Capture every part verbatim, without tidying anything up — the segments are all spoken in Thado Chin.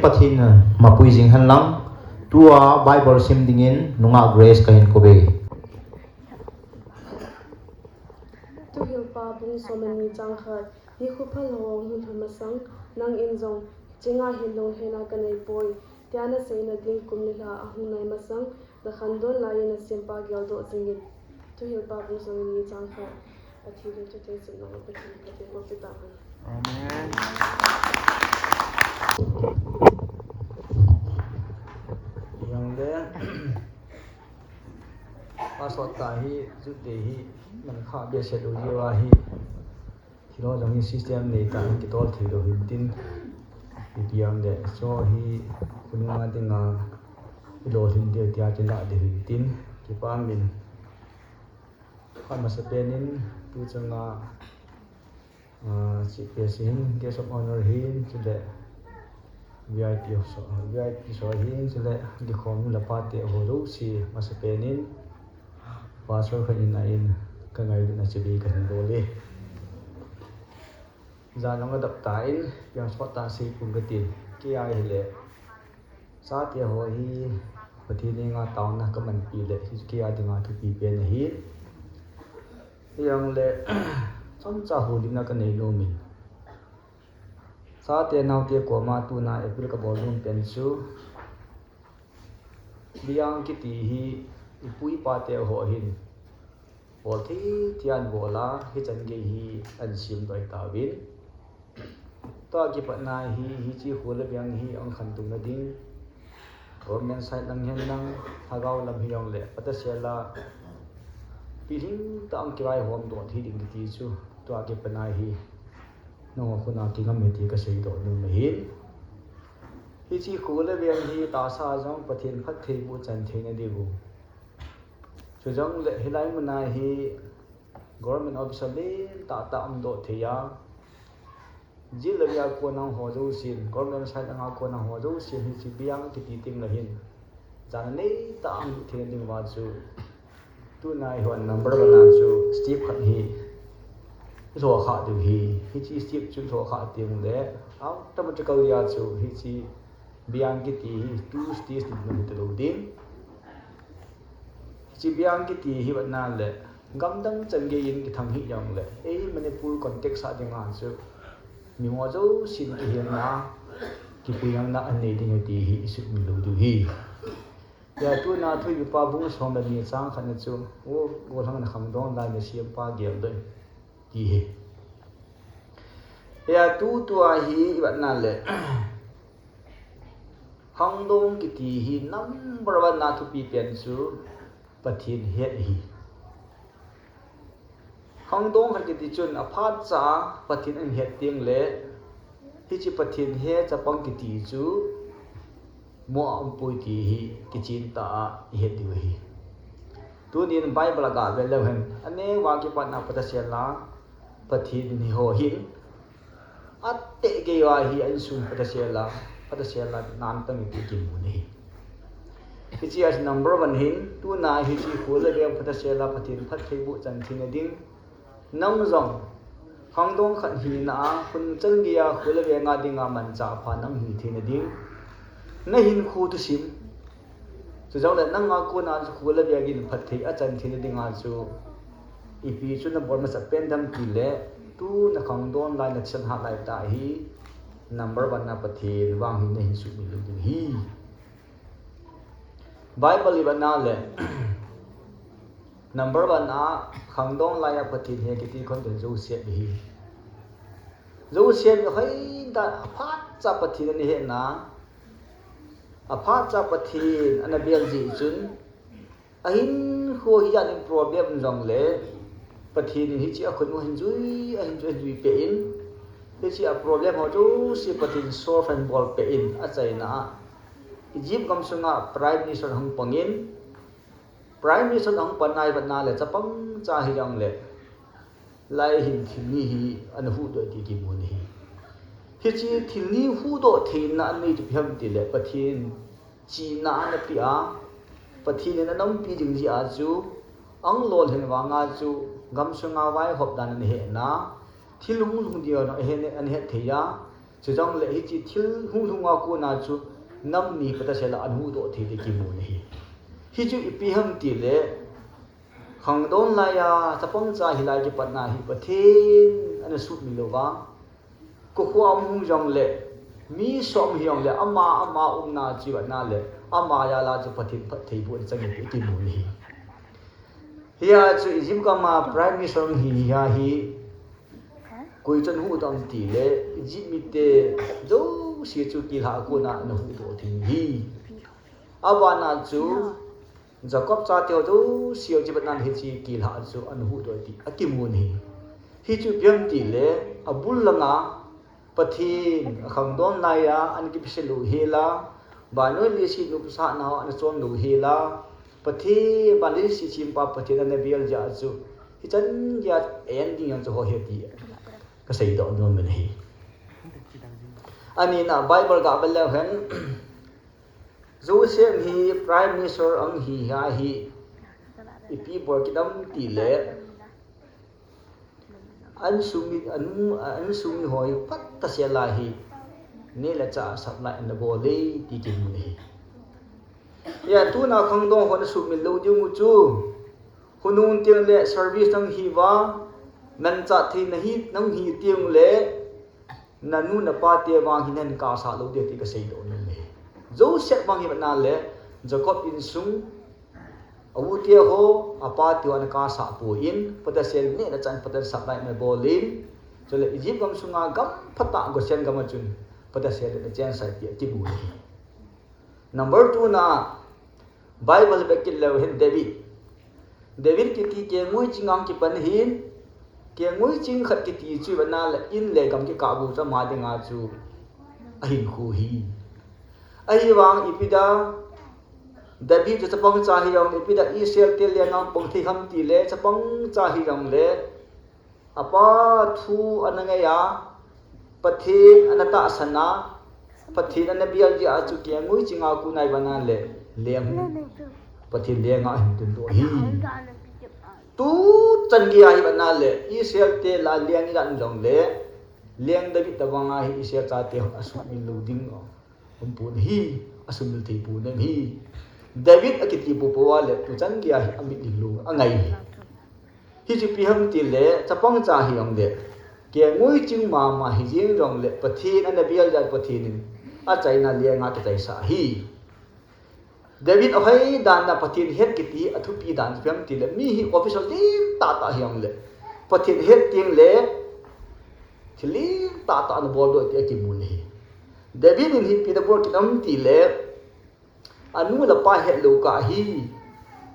Pathen mapui jing hen lang, tua Bible sim dingin nungah Grace kahin kou e. Thuhilpa bung som le ni chang khat, nikho phalou ahung lhun masang, nangin jong, hiche nga hin lunghetna kanei poi, tia naseina ding kum le lha ahung nai masang, nakhangdon laiyin nasempa geldoh jingin. Thuhilpa bung som le ni chang khat. Athi le thutheng simna Pathen, Pathen phatthei boh peh tahen. Amen. Jong le, pastor ta hi, jute hi, man kha behseh lou jeh a hi, thil ho jong hi system nei tah in kitol thei lou hin tin, ipi jong le, so hi, khonunga dinga, ilolhin diu tia kilah diu hin tin, kipa min. Amasapen in, tu chunga, ah, chief guest hin, guest of honor hin, chule V I P ho, V I P ho hin, chule dikhom nu le pa te ho jouse, amasapen in, pastor khat in a in, kangailutna chibai kahin bol e. Jan jong adap tan, piang sot tah sei pon katin, kei a hile, chate ho hi, Pathen henga taona kamanpi le, hi kei a dinga thupi pen ahi. Hijong le, chomcha houlimna kanei nom in, chate naote koma tuna appeal kabol nom pen chu, Biang kiti hi ipu ipa te ho hin bol thei thei in abol a, hichan gei hi ahin sem doh tauvin. Tua kipatna hi, hiche kho le biang hi ahung khantouna ding, government side lang hen lang, lhagao lam hijong le, phatecha la, pilhing tah a ahung kivaihom doh thei ding kiti chu, tua kipatna hi, nangho khut a kingam e ti kasei doh nom ahin. Hiche kho le biang hi tahsa a jong Pathen phattheiboh chan theina diu. Chujong le hilai mun a hi government officer len tah tah um doh thei a. Jil le vei a kon a ho jousen, government side lang a kon a ho jousen hiche biang kiti teng le hin, jana nei tah a um theina diuva chu, tuna hi hon number one a chu step khat hi ilhoh kha diu ahi. Hiche step chu ilhoh kha teng le, automatically a chu hiche biang kiti hi two stage ni hita lou ding. Hiche biang kiti hi vet na le, gamdang chan gei in kithang hih jong le, ei Manipur context a dinga chu, mimo jousen kihelna, kipuihouna anei ding ahi ti hi isumil lou diu ahi. Hia tuna Thuhilpa bung som le ni chang khat na chu, o, golhang na khangdong lai nasempa geldoh in, ti ahi. Hia tutua hi ivet na le, khangdong kiti hi number one a thupi pen chu Pathen het ahi. Khangdong khat kiti chun aphat cha a Pathen ahin het teng le, hiche Pathen he chapang kiti chu mo a umpoi ti hi kichen tah a ihet diu ahi. Tunin Bible a gah vet leu hen, aneo a kipatna phatecha la Pathen in hiho hin, ateh gei uva hi a insung phatecha la, phatecha la nan tang in ti kimu ahi. Hiche a number one hin, tuna hiche kho le biang phatecha la Pathen phattheiboh chan theina ding. Nang jong, khangdong khat hina a, hun chan gei a kho le biang a dinga manchah pha nang hi theina ding. Nahinkho thusim. Chujong le nang a kona chu kho le biang in phatthei achan theina dinga chu, ipi chu nabol masat pen dem ti le, tu nakhangdong lai nathisan hat lai tah hi, number one a Pathen vang hi nahin sumil lou ding ahi. Bible ivet na le, number one a khangdong lai a Pathen he kiti khun chun Joseph ahi. Joseph hi hoitah a aphat cha Pathen ana hetna, aphat cha Pathen ana bel jeh chun, ahinkho hi jat in problem jong le, Pathen in hiche a khut u ahin jui, ahin jui, ahin jui peh in, hiche a problem ho jouse Pathen solve ahin bol peh in, achaina a Egypt gam sunga Prime Minister ahung pang in, Prime Minister ahung pan a ivet na le chapang cha hijong le, lai hin thil ni hi ana huhdoh ti kimu ahi. Hiche thil ni huhdoh theina anei chu ipi ham ti le, Pathen chihna ana pe a, Pathen in ana umpi ding jeh a chu, ahung lolhin vang a chu, gam sunga vaihop dan ana hena, thil hung lhung ding ana het, ana het thei a, Chujongle hiche thil hung lhunga kona chu nam ni phatasela ana huhdoh thei ti kimu ahi. Hichu ipi ham tile, khangdong laiya chapang cha hilai kipatna hi Pathen ana sumil louva, kokhuam hung jongle, mi som hijongle, ama, ama umna chu ana le, ama jal a chu Pathen phattheiboh ana chang e ti kimu ahi. Hia chu Egypt gam a Prime Minister hi, hia hi, koi chun huhdoh ham tile, Egypt mite jouse chu kilhah a kona ana huhdoh thei ahi. Abana chu Jacob chate ho jouse chu Pathen hiche kilhah chu ana huhdoh ti akimu ahi. Hichu ipi ham tile, abul langa Pathen akhangdong laiya ana kipeset lou hela, vannoi leiset nopsahna ho ana chon lou hela, Pathen, vannoi leiset sempa Pathen ana bel jeh a chu, hichan geiya ending jong chu ho ahi ti kaseidoh nom in ahi. Anina Bible gavel leu hen, Joseph hi Prime Minister ahung hi, hia hi ipi bol kit ham tile, insung mi, anu, insung mi ho hi phatasela hi neh le chah supply ana bol e ti kimu ahi. Hia tuna khangdong ho ana sumil lou diu chu, khonung tengle service nahung hiuva, manchah thei nahi, nahung hi tengle, nanu napate vang hi nahin kahsah lou ding ti kaseidoh nom e. Joseph vang hi ana le, Jacob insung, a-u te ho, apa te ho ana kahsah poi, phatasel neh le chah phatasel supply ana bol in, chule Egypt gam sunga gam phatah Goshen gam a chun phatasel ana chensah e ti akimu ahi. Number two na, Bible bek kit leu hen David. David kiti kelngoi ching ahung kipan ahin, kelngoi ching khat kiti chu ana le, in le gam kikah bou chu ama dinga chu ahinkho ahi. Ahivang ipi dia David chu chapang cha hijongle, ipi dia Israel te lenga pang thei ham tile, chapang cha hijongle, apa thu ana ngaiya, Pathen ana tahsan a, Pathen ana bel jeh a chu kelngoi chinga kona hi ana le, leng, Pathen lenga ahin tundoh ahi. Tuchan geiya hi ana le, Israel te lah a leng ilah jongle, leng David tabanga hi Israel chate ho asumil lou ding umpon ahi, asumil thei pon ahi. David akiti poupou a le, tuchan geiya hi amitlhi lou angai ahi. Hichu ipi ham tile, chapang cha hijongle, kelngoi ching mama hijeng jongle, Pathen ana bel jeh a Pathen in achaina lenga kichaisah ahi. David ahoi dan a Pathen het kiti athupi dan chu ipi ham tile, mi hi official lentah tah hijongle, Pathen het tengle, thil lentah tah ana boldoh ti akimu ahi. David in hi ipi abol kit ham tile, anu le apa hetlou kah hi,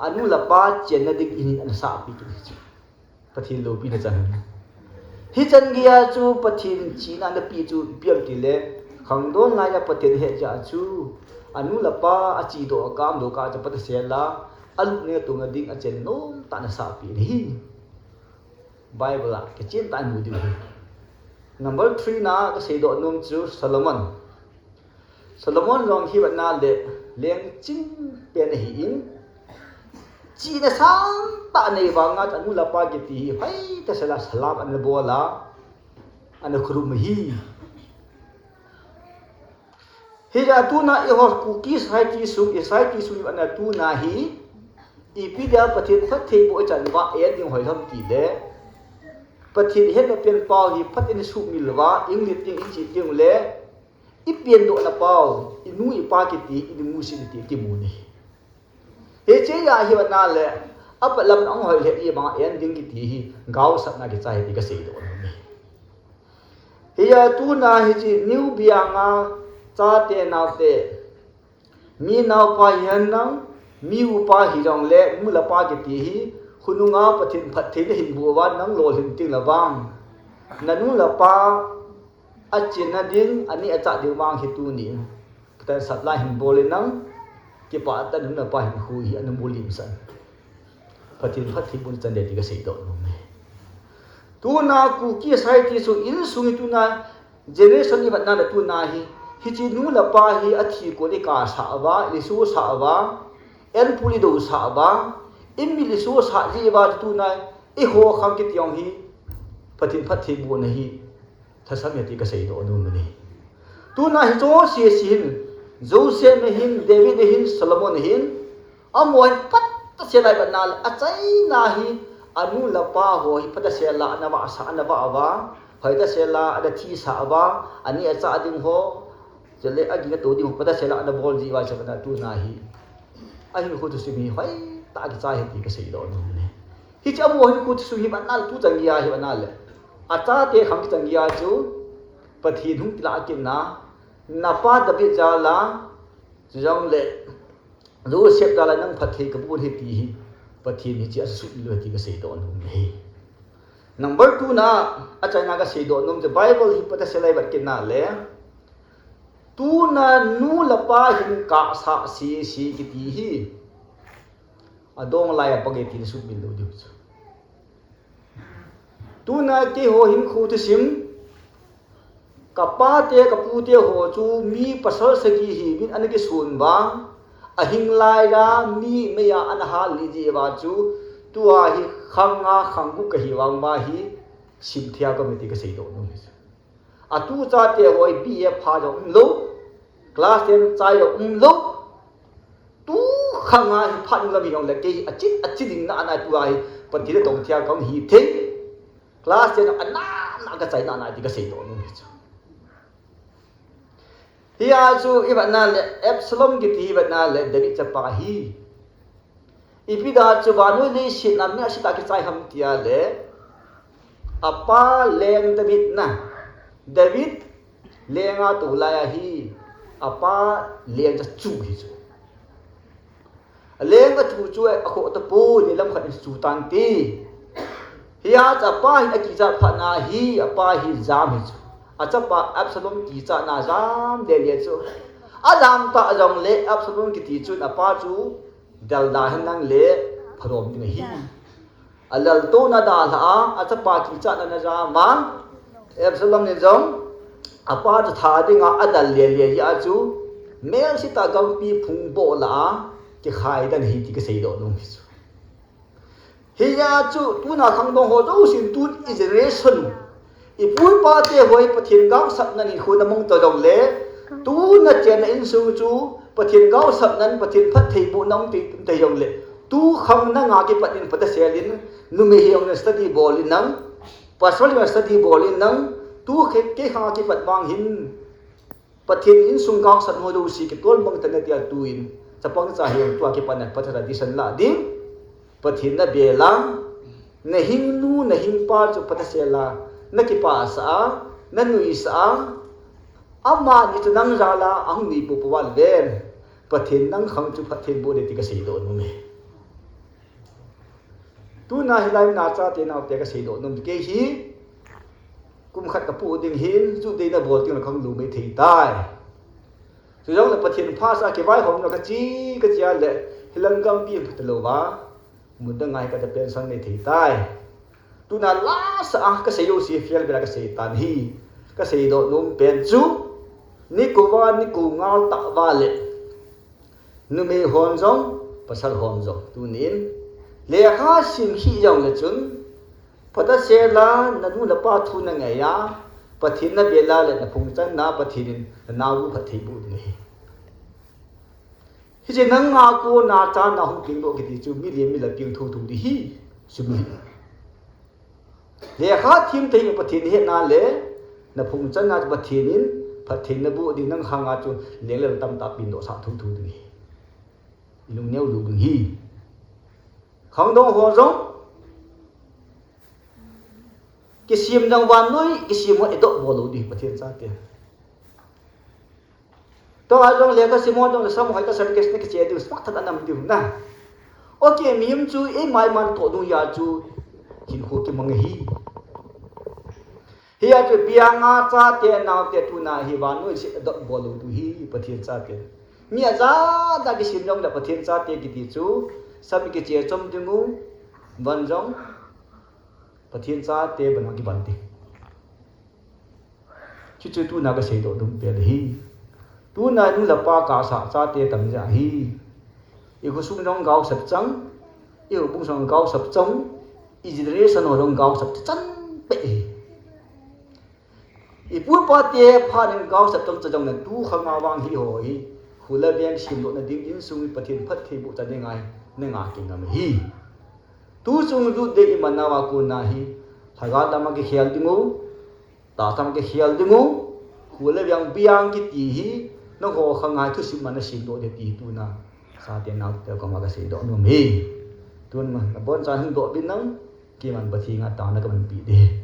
anu le apa chenna ding in ana sahpeh kit ahi chu. Pathen loupina chang. Hichan geiya chu Pathen chihna ana peh chu ipi ham tile, khangdong laiya Pathen het jeh a chu, anu le apa achedoh akam doh kah chu phatasela, alupna tongna ding achenna nomtah ana sahpeh ahi. Bible a kichen tah in imu diu ahi. Number three na kaseidoh nom chu Solomon. Solomon jong hi ana le, leng ching pen ahin, chihna sangtah anei vanga anu le apa kiti hi hoitah sela salam ana bol a, ana khorum ahi. Hijeh a tuna eiho Kuki society sung, i society sung ana tuna hi, ipi dia Pathen phattheiboh ichan uva ending hoi ham tile, Pathen hetna pen pau hi phat in isumil uva, English teng iche tengle, ipendohna pau, inu ipa kiti, imusit ti kimu ahi. Hiche a hi ana le, apat lam ahung hoi lheh i banga ending kiti hi, gaosapna kichai ti kaseidoh nom ahi. Hijeh a tuna hiche New Biang a chate naote, mi naopa hihen lang, mi upa hijongle, nu le pa kiti hi, khonunga Pathen phatthei nahin boh uva, nang lolhin tengle vang, nanu le pa achenna ding, aneh achah ding vang hi tunin, Pathen supply hin bol in lang, kipah tah in nu le pa hinkho hi ana mulimsah in, Pathen phattheibohna chan ding ti kaseidoh nom e. Tuna Kuki society sung insung hi tuna generation imatna le tuna hi, hiche nu le pa hi athi kon ikahsah uva, ilisosah uva, anpul idousah uva, imit ilisosah jeh uva tuna eiho khang kiti jong hi Pathen phattheibohna hi lhasam e ti kaseidoh nom e. Tuna hi Joseph hin, Joseph hin, David hin, Solomon hin, amaho hin phatasela ivet nale, achaina hi, anu le apa ho hi phatasela ana vahsah, ana vah uva, phatasela ana thisah uva, ani acha ding ho, chule agin ato ding ho, phatasela ana bol ji uva, chule tuna hi ahinkho thusim hi hoitah a kichai ahi ti kasei doh nom e. Hiche amaho hinkho thusim hi ivet nale, tu chan geiya hi ivet nale, achate khang kichan geiya chu Pathen hung kilah kitna, napa David jal a, chujongle Joseph jal a nang phatthei kaboh e ti hi, Pathen hiche asumil u ahi ti kasei doh nom e. Number two na, achaina kasei doh nom chu Bible hi phatasela ivet kit nale, tuna nu le pa hin kahsah sese kiti hi adong lai a pang e ti sumil lou diu chu. Tuna keiho hinkho thusim, kapate, kapute ho chu mi pasal sagi hiuvin ana kisun uva, ahing lai a mi meiya ana hal lih jeh uva chu, tua hi khang nga khang gup kahi vang uva hi, simthei a kaum e ti kasei doh nom e. Atu chate ho hi B A pha jong umlou, class ten chai jong umlou, tu khang a hi phat um lam hijongle kei achi, achi ding na ana tua hi, Pathen le tong thei a kaum hithei. Class ten ana, ana kachai na ana ti kasei doh nom e chu. Hia chu ivet nale, Absalom kiti ivet nale, David chapa hi, ipi dia chu vannoi leiset a melsetah a kichai ham tia le, apa leng David na, David lenga tou lai a hi, apa lengcha chu hi chu, aleng achu chu akhoh tapoi, ni lam khat in chu tante. Hia chu apa hin akichat phat na hi, apa hi jam hi chu, achapa Absalom kichatna jam lele chu, ajam tah jongle Absalom kiti chun apa chu dalha henlang le phanom ding ahi. Alaltouna dalha a, achapa kichatna ana jam a, Absalom in jong apa chu tha dinga adal lele jeh a chu, melsetah gampi phung boh lah a kikhai den ahi ti kasei doh nom e chu. Hia chu tuna khangdong ho jousen tun i generation u, ipu ipate ho hi Pathen gaosapnan hinkho ana mang ta jongle, tuna chenna insung chu Pathen gaosapnan, Pathen phattheibohna um tei, tei jongle, tu khang nanga kipat in phatasel in, numei hijongle study bol in lang, pastor hijongle study bol in lang, tu kei, kei khanga kipat vang hin Pathen insung gaosap ho jouse kitol mang tan ahi tia tuin, chapang cha hijongle tua kipat na phatah a tradition lah ding, Pathen nabel a, nahing nu, nahing pa chu phatasel a nakipasah a, nanuisah a, amani chu nang jal a ahung nui poupou uva le ven, Pathen nang khang chu phatthei boh ding ti kasei doh nom e. Tuna hilai a chate naote kasei doh nom chu kei hi, kum khat kapoh ding hin, chu dei nabol ding le khang lou mai thei tai. Chujongle Pathen phasah a kivaihomna kachi, kachi a le, hilang gampi phat lou va, mudang ngai kata pen sang nei thei tai. Tuna lasa a kasei jouse fail bela kasei tan ahi, kasei doh nom pen chu, nikho va, nikho ngal tah va le, numei hon jong, pasal hon jong, tunin, lekha sim khih jongle chun, phatasel a, nanu napa thu nangai a, Pathen nabel a le naphung channa, Pathen in nanao u phatthei boh ding ahi. Hiche nanga kona chana hung pengdoh kiti chu, milen mila peng thotho ding ahi, sumil. Lekha thiem thei Pathen hetna le, naphung channa Pathen in phatthei naboh ding, nang khanga chu lenglel tamtah pengdoh sah thotho ding ahi. Ilungneo lou ding ahi. Khangdong ho jong, kisem jong vannoi, kisem ho edoh bol lou ding Pathen chate. Tua jong lekha sim ho jong le sam hoi ta certificate na kiche diu, smat tah anam diu na. Okay, mihem chu eima iman toh dungjuia chu hinkho kimang ahi. Hia chu bianga chate naote tuna hi vannoi se dot bol lou diu ahi Pathen chate. Mi ajat jat kisem jongle Pathen chate kiti chu sam kiche chom ding u, van jong Pathen chate van a kivan ding. Chuchu tuna kasei doh dum pen ahi. Tuna nu le pa kasah chate tam jeh ahi. I khosung jong gaosap chang, i houbung jong gaosap chang, i generation ho jong gaosap chan peh ahi. Ipu ipa te phat in gaosap tam cha jong na tu khang a vang hi ho hi. Khule veng simdoh na ding insung hi Pathen phattheiboh cha ding ahi, na nga kingam hi. Tu chung lut ding iman nauva kona hi. Lhagao lama kikhel ding u, tahsa lama kikhel ding u, khule veng biang kiti hi, nangho khang a hi thusim a na simdoh ding ti tuna. Sate nau te koma kaseidoh nom hi. Tun ma, nabonchauvin hung doh bin nang, keiman Pathen a tana kaman pi ding.